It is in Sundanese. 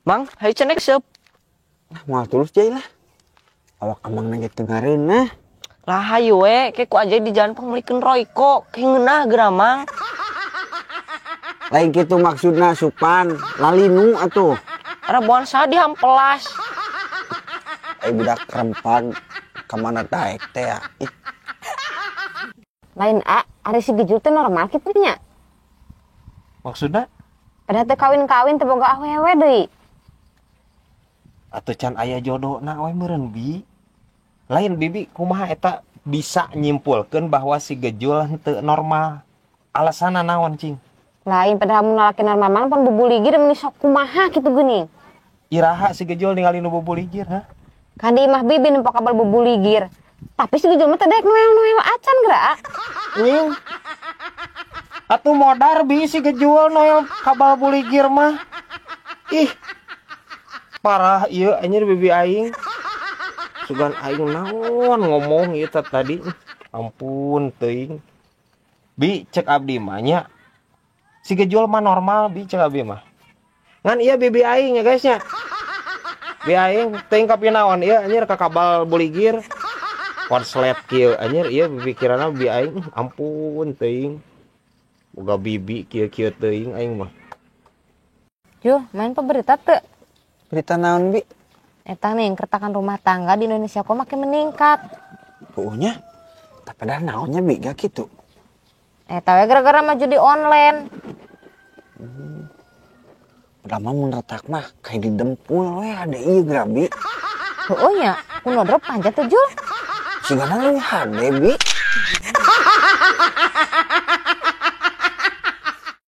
Mang, hayu cenah seup. Nah, moal tulus jai lah. Awak amang nage teu ngareunah. Lah hayu we, ke ku aja di jalan pangmeulikeun Royco, ke ngeunah geura, Mang. Lain kitu maksudna Supan, lalinu atuh. Reboan saha dihampelas. Eh, budak rempag kamana daek teh ya? Ih. Lain A, ari si Gejul teh normal kitu nya. Maksudna? Padahal teh kawin-kawin teh boga awewe deui. Atuh can aya jodohna we meureun, Bi. Lain Bibi kumaha eta bisa nyimpulkeun bahwa si Gejul henteu normal? Alasanna naon, cing? Lain, padahal mun lalaki normal mah pan bubuligir meni sok kumaha kitu geuning. Iraha si Gejul ningali nu bubuligir, ha? Kan di imah Bibi nempo kabel bubuligir. Tapi si Gejul mah teh daek noel-noel acan geura. Nying. Atuh modar, Bi, si Gejul noel kabal buligir mah. Ih. Parah ieu anjir bibi aing. Sugan aing naon ngomong ieu teh tadi. Ampun teuing. Bi, cek abdi mah nya. Si Gejul mah normal, Bi, cek abdi mah. Ngan iya bibi aing ya guys nya. Bi aing teuing kapinaon ieu anjir ka kabal buligir. Konslet kieu anjir ieu pikiranna bibi aing, ampun teuing. Boga bibi kieu-kieu teuing aing mah. Juh, main berita teu? Berita naon, Bi? Eta nih, keretakan rumah tangga di Indonesia kok makin meningkat. Pokoknya, tapi dah naonnya, Bi, gak gitu. Eta we gara-gara mah judi online. Padahal mah mun retak mah kayak didempul we ada ieu geura, Bi. Heueuh nya, ku nodrop panjat teh, Jul. Sigana leuwih hade, Bi.